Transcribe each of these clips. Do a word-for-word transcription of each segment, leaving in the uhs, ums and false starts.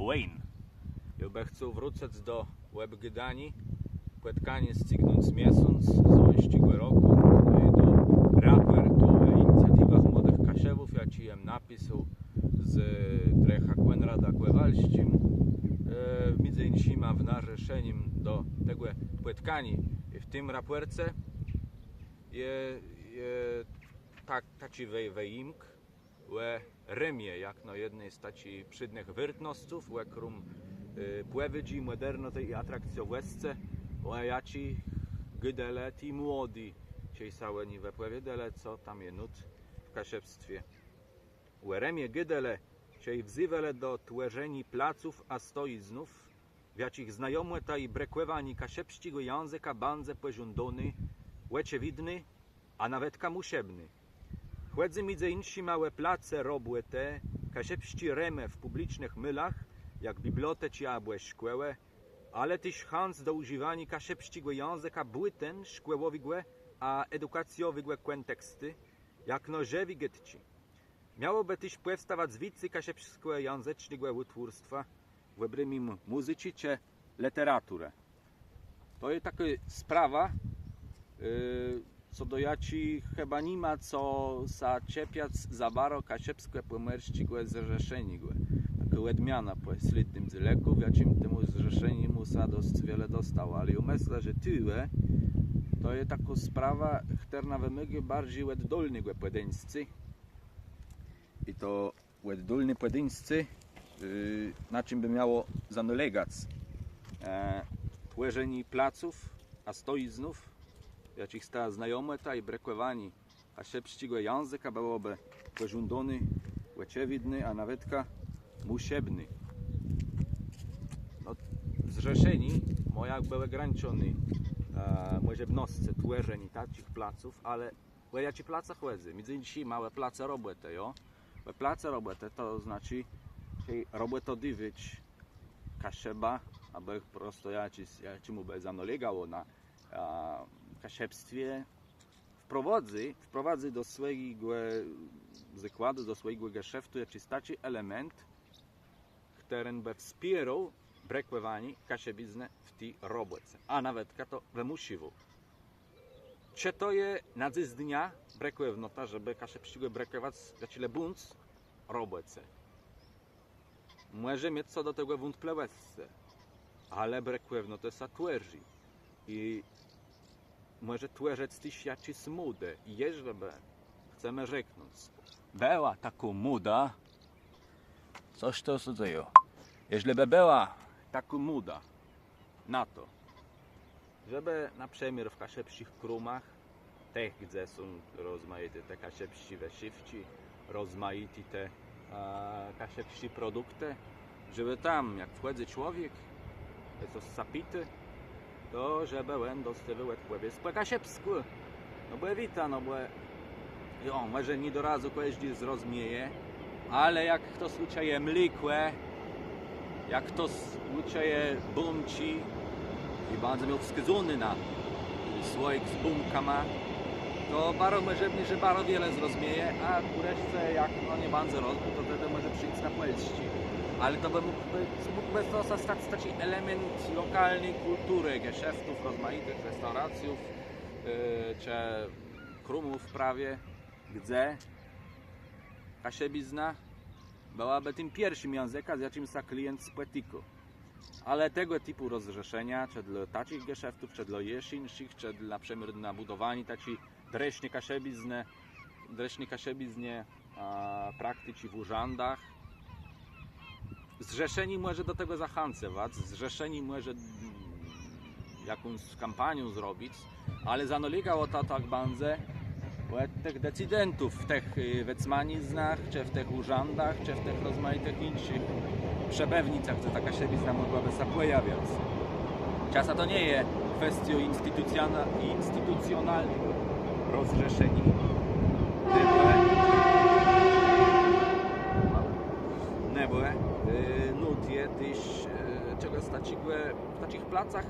Wayne. Jô bë chcôł wrócëc do òbgôdaniô pòtkaniô Scygnąc Miesąc z łańsczégò rokù, do rapòrtu ò inicjatiwach młodëch Kaszëbów, jaczi jem napisôł z drëchã Kònradã Kòwalsczim, midzë jinszima w narzeszenim do tegò pòtkaniô. I w tim rapòrce je, je tak, taczi wëjimk ò rëmie, jakno jedny z taczich przédnëch wôrtnosców, òkróm pòwôdżi, mòdernotë i atrakcjowòscë, ò jaczi gôdelë ti młodi, czej sã ò ni wëpòwiôdelë, co tam je nót w kaszëbstwie. Ò rëmie gôdelë, czej wzéwelë do twòrzeniô placów a stojiznów, w jaczich znajomòta i brëkòwanié kaszëbsczégò jãzëka bãdze pòżądóné, òczëwidné, a nawetka mùszebné. Chòdzy midzë jinszima ò place robòtë, kaszëbsczé rëmë w pùblicznëch môlach, jak biblioteczi abò szkòłë, ale téż chãc do ùżiwaniô kaszëbsczégò jãzëka bùten szkòłowégò a edukacjowégò kòntekstu, jakno żëwi gôdczi. Miałobë téż pòwstawac wicy kaszëbskòjãzëcznégò ùtwórstwa w òbrëmim mùzyczi czë lëteraturë. To je takô sprawa, co do jaczi chëba ni ma co sã czepiac za baro Kaszëbskò-Pòmòrsczégò Zrzeszeniô. Takô òdmiana pò slédnym dzélëkù, w jaczim temù Zrzeszeniémù sã dosc wiele dostało, ale jô mëszlã, że tuwò to je takô sprawa, chtërna wëmôgô barżi òddolnégò pòdeńscô. I to òddolné pòdeńscé, na czim bë miało zanôlégac twòrzenié placów a stojiznów, w jaczich ta znajomòta i brëkòwanié kaszëbsczégò jãzëka bëłobë pòżądóné, òczëwidné, a nawetka mùszebné. No, Zrzeszenié mô jakbë ògrańczoné mòżebnoscë twòrzeniô taczich placów, ale ò jaczé place chòdzy? Midzë jinszima ò place robòtë, jo? Ò place robòtë, to znaczi, czej robòtodôwôcz, Kaszëba, abò prosto jaczis, jaczémù bë zanôlégało na kaszëbstwie, wprowadzy, wprowadzy do swòjégò zakładu, do swòjégò geszeftu jaczis taczi element, chtëren bë wspiérôł brëkòwanié kaszëbiznë w ti robòce, a nawetka to wëmùsziwôł. Czë to je na dzysdnia brëkòwnota, żebë kaszëbsczégò brëkòwac w jaczis le bądz robòce? Mòże miec co do tegò wątplëwòscë, ale brëkòwnotã sã twòrzi. I mòże twòrzëc téż jaczis mòdë. I jeżlë bë, chcemë rzeknąc, bëła takô mòda, cos to sã dzeje. Jeżlë bë bëła takô mòda na to, żebë na przëmiôr w kaszëbsczich krómach, tëch, gdze są rozmajité te kaszëbsczé wësziwczi, rozmajité te kaszëbsczé produktë, żebë tam, jak wchòdzy człowiek, je cos zapité, to żebë òn dostôwôł òdpòwiédz pò kaszëbskù. No bò je wita, no bò jo, mòże nié do razu kòżdi zrozmieje, ale jak chtos ùczëje mlékò, jak chtos ùczëje bómczi i bãdze miôł wskôzóné na słoik z bómkama, to baro mòżebné, że baro wiele zrozmieje, a kùreszce, jak òn nie bãdze rozmiôł, to tedë mòże przeńc na pòlsczi. Ale to bë mógł bë, mógłbë to sã stac taczi element lokalny kùlturë, geszeftów, rozmajitëch restauracjów czë krómów prawie, gdze kaszëbizna bëłabë tim pierszim jãzëkã, z jaczim sã klient spòtikô. Ale tegò tipù rozrzeszenia, czë dlô taczich geszeftów, czë dlô jesz jinszich, czë dlô, na przëmiôr, na bùdowanié taczi drëszny kaszëbiznë, drëszny kaszëbiznie prakticzi w ùrzãdach. Zrzeszenié mòże do tegò zachãcëwac, Zrzeszenié mòże jakąs kampaniã zrobic, ale zanôlégało to tak bãdze òd tëch decydentów w tëch wëcmaniznach, czë w tëch ùrzãdach, czë w tëch rozmajitëch jinszich przëbëwnicach, co ta kaszëbizna mògłabë sã pòjawiac. Czasã to nie je kwestiô institucjonalnégò rozrzeszeniô. Nié bò nót je téż czegòs taczégò w taczich placach,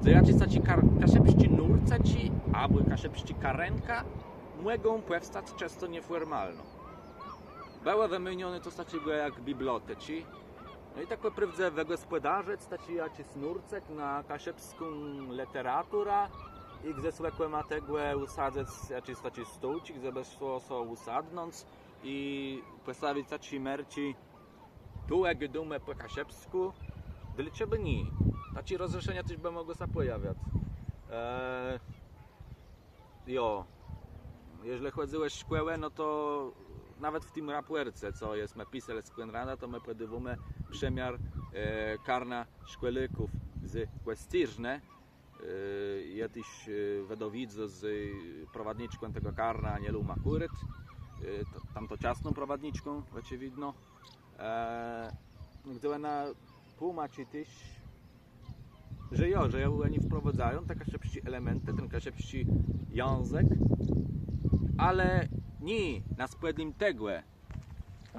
dze jaczis taczi kaszëbsczi nórcë czë abò kaszëbsczi karenka mògą pòwstac czësto niefòrmalno. Bëło wëmienioné cos taczégò jak biblioteczi, No i tak pò prôwdze wëgòspòdarzëc taczi jaczis nórcëk na kaszëbską lëteraturã i gdzes òkòma tegò ùsadzëc jaczis taczi stółczik, żebë so, so ùsadnąc i pòstawic taczi merczi, tu gôdómë pò kaszëbskù, dlôcze bë nié? Taczé rozrzeszenia téż bë mògłë sã pòjawiac. Eee, Jo. Jeżlë chòdzy ò szkòłë, no to nawet w tim rapòrce, co jesmë piselë z Kònradã, to më pòdôwómë przëmiôr e, karna szkòlôków z Kòscérznë. E, jô téż e, wëdowiôdł z prowadniczką tegò karna, Anielą Makùrôt. E, to, tamtoczasną prowadniczką, òczëwidno. E, gdze òna tłómaczi téż, że jo, że òni wprowadzają te kaszëbsczé elementë, ten kaszëbsczi jãzëk, ale nié na spòdlim tegò,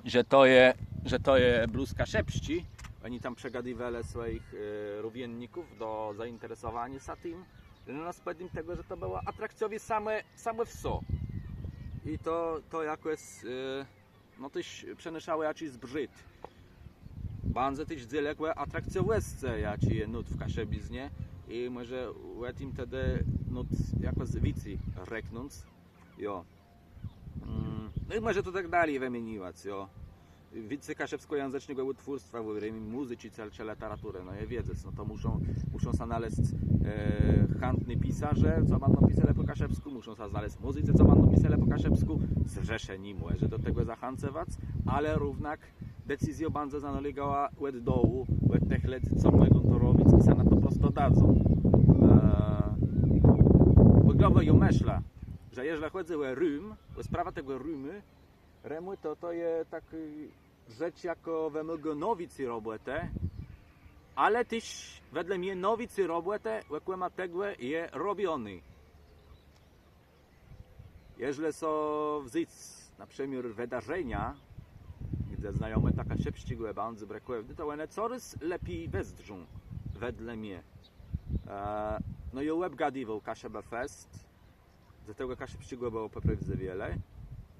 że to je, że to je blós kaszëbsczi. Òni tam przegadiwelë swòjich e, rówienników do zainteresowaniô sã tim, ale na spòdlim tegò, że to bëło atrakcjowé samé, samé w so. I to, to jakòs e, no téż przënôszało jaczis zbrzid. Bãdze téż dzélëk ò atrakcjowòscë, jaczi je nót w kaszëbiznie i mòże ò tim tedë nót jakòs wicy rzeknąc. Jo. Mm, no i mòże to tak dali wëmieniwac, jo. Wicy kaszëbskòjãzëcznégò ùtwórstwa w òbrëmie mùzyczi, czë, czë lëteraturë, no je wiedzec, no to mùszą, mùszą sã nalezc e, chãtny pisarze, co bãdą piselë pò kaszëbskù, mùszą sã znalezc mùzycë, co bãdą piselë pò kaszëbskù. Zrzeszenié mòże do tegò zachãcëwac, ale równak decyzjô bãdze zanôlégała òd dołu, òd tëch lëdzy, co mògą to robic i sã na to prosto dadzą. E, òglowò jô mëszlã, że jeżlë chòdzy ò rim, ò sprawã tegò rimë, rimù, to, to je tak e, rzecz, jakô wëmôgô nôwicy robòtë, ale téż wedle mie nôwicy robòtë òkòma tegò je robioné. Jeżlë so wząc na przëmiôr wëdarzenia, gdze znajomòta kaszëbsczégò bãdze brëkòwnô, to òne corôz lepi wëzdrzą wedle mie. E, no i òbgadiwôł Kaszëbë Fest, że tegò kaszëbsczégò bëło pò prôwdze wiele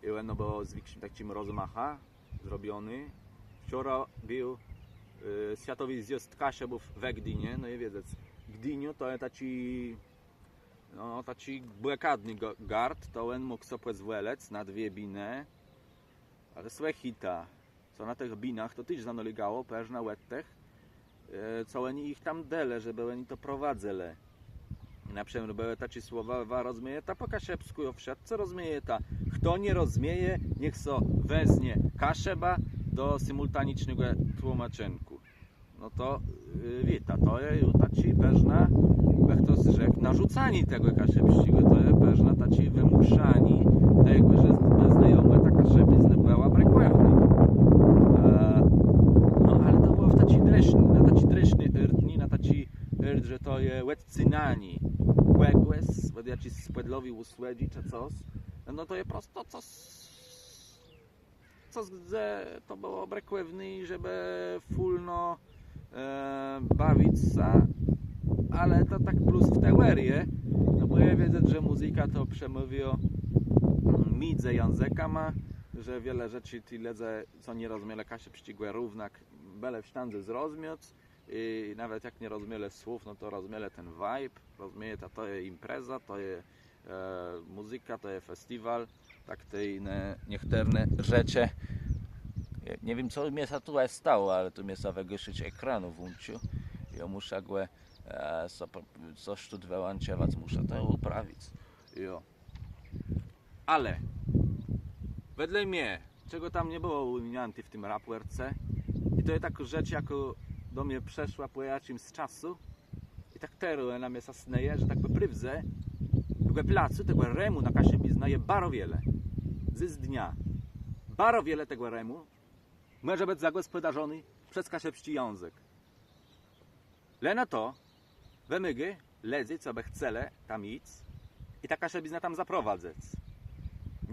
i òno bëło z wikszim taczim rozmachã zrobioné. Wczora béł e, Swiatowi Zjôzd Kaszëbów we Gdinie, no i wiedzec, Gdiniô to je taczi, no, taczi bòkadny ga-, gard, to òn mógł so pòzwòlëc na dwie binë, ale słëchôjta, co na tëch binach, to téż zanôlégało përznã òd tëch, e, co òni jich tam delë, żebë òni to prowadzëlë. Na przëmiôr bëłë taczé słowa: wa rozmiejeta pò kaszëbskù? Jo, wszëtcë rozmiejeta. Chto nie rozmieje, niech so weznie Kaszëbã do simùltanicznégò tłómaczënkù. No to e, wiéta, to je ju taczé përznã, jak to rzeknąc, narzucanié tegò kaszëbsczégò, to je përznã taczé wëmùszanié tegò, że znajomòta kaszëbiznë bëła brëkòwnô. E, no ale to bëło w taczi drëszny, na taczi drëszny ôrt, nié na taczi ôrt, że to je òdcynanié kògòs òd jaczis spòdlowi ùsłëdżi czë cos. No to je prosto cos, cos, gdze to bëło brëkòwné, żebë fùlno e, bawic sã, ale to tak blós w teòrie, no bò je wiedzec, że mùzyka to przemôwiô midzë jãzëkama, że wiele rzeczi ti lëdze, co nie rozmielë kaszëbsczégò, równak bëlë w sztãdze zrozmiec i nawet jak nie rozmielë słów, no to rozmielë ten vibe, rozmiejeta, to je impreza, to je e, mùzyka, to je festiwal, tak te jiné niechtërne rzeczë. Nie, nie wiém, co mie sã tu stało, ale tu mie sã wëgaszôcz ekranu włącził. Jô mùszã gò e, so, cos tu wëłączëwac, mùszã to ùprawic. Jo. Ale wedle mie, czegò tam nie bëło ùminiãté w tim rapòrce, i to je takô rzecz, jakô do mie przëszła pò jaczims czasu, i tak terô òna mie sã snëje, że tak pò prôwdze tegò placu, tegò rimù na kaszëbiznã je baro wiele. Dzysdnia baro wiele tegò rimù mòże bëc zagòspòdarzoné przez kaszëbsczi jãzëk. Leno to wëmôgô lëdzy, co bë chcelë tam jic i tã kaszëbiznã tam zaprowadzëc.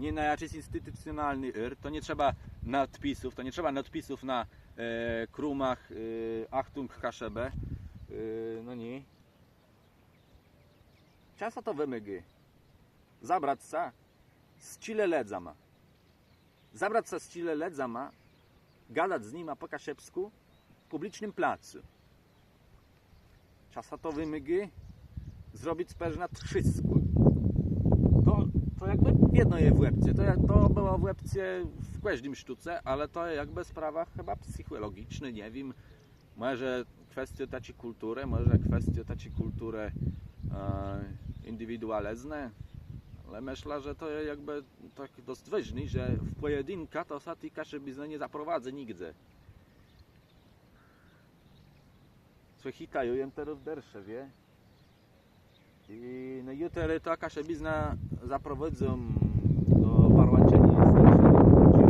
Nié na jaczis institucjonalny ôrt, to nie trzeba nôdpisów, to nie trzeba nôdpisów na e, krómach e, Achtung Kaszëbë, e, no nié. Czasã to wëmôgô zabrac sã z czile lëdzama. Zabrac sã z czile lëdzama, gadac z nima pò kaszëbskù, pùblicznym placu. Czasã to wëmôgô zrobic përznã trzôskù. To, to jakbë wiedno je w łebce. To, to bëło w łebce w kòżdim sztëkù, ale to jakbë sprawa chëba psychòlogicznô, nie wiém. Mòże kwestiô taczi kùlturë, mòże kwestiô taczi kùlturë indiwidualizmù. Ale mëszlã, że to je jakbë tak dosc wôżné, że w pòjedinkã to sã ti kaszëbiznë nie zaprowadzy nigdze. Słëchôjta, jô jem terô w Dërszewie. I no, jô terô tã kaszëbiznã zaprowôdzóm do parłãczeniô z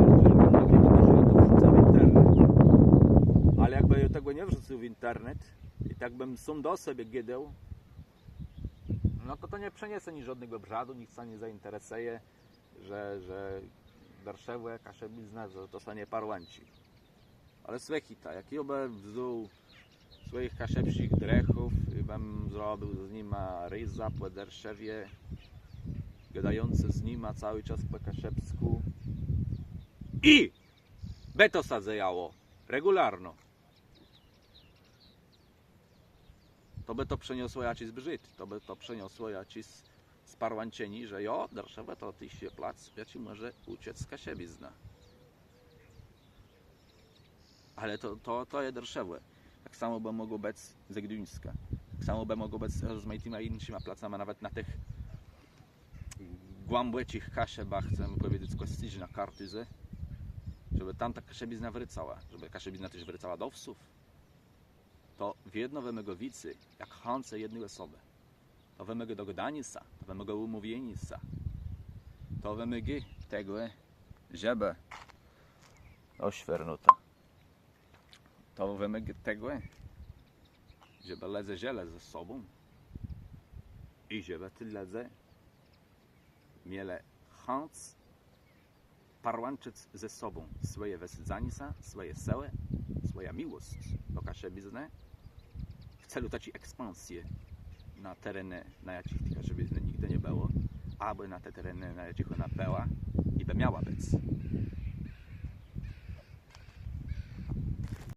Dërszewã, że to wrzucã w internet. Ale jakbë jô tegò nie wrzucył w internet i tak bëm sóm do sebie gôdôł, no to to nie przëniese niżódnégò brzadu, nicht sã nie zainteresëje, że, że Dërszewò, kaszëbizna, to, to sã nie parłãczi. Ale słëchôjta, jak jô bë wzął swòjich kaszëbsczich drëchów i bëm zrobił z nima rézã pò Dërszewie, gôdający z nima całi czas pò kaszëbskù. I bë to sã dzejało regùlarno. To bë to przëniosło jaczis brzôd, to bë to przëniosło jaczis sparłãczenié, że jo, Dërszewò to téż je plac, w jaczim mòże ùczëc kaszëbiznã. Ale to, to, to je Dërszewò. Tak samò bë mògło bëc ze Gduńskã. Tak samò bë mògło bëc z rozmajitima jinszima placama, nawet na tëch głãbòczich Kaszëbach, chcã pòwiedzec, Kòscérzna, Kartuzë, żebë tam ta kaszëbizna wrôcała, żebë kaszëbizna téż wrôcała do wsów. To wiedno wëmôgô wicy jak chãcë jedny òsobë. To wëmôgô dogôdaniô sã, to wëmôgô ùmówieniô sã. To wëmôgô tegò, żebë, ò, szwernota. To wëmôgô tegò, żebë lëdze żëlë ze sobą i żebë ti lëdze mielë chãc parłãczëc ze sobą swòje wësôdzanié sã, swòje sëłë, swòjã miłosc do kaszëbiznë w célu taczi ekspansje na terenë, na jaczich ti kaszëbiznë nigdë nie bëło, abò na te terenë, na jaczich òna bëła i bë miała bëc.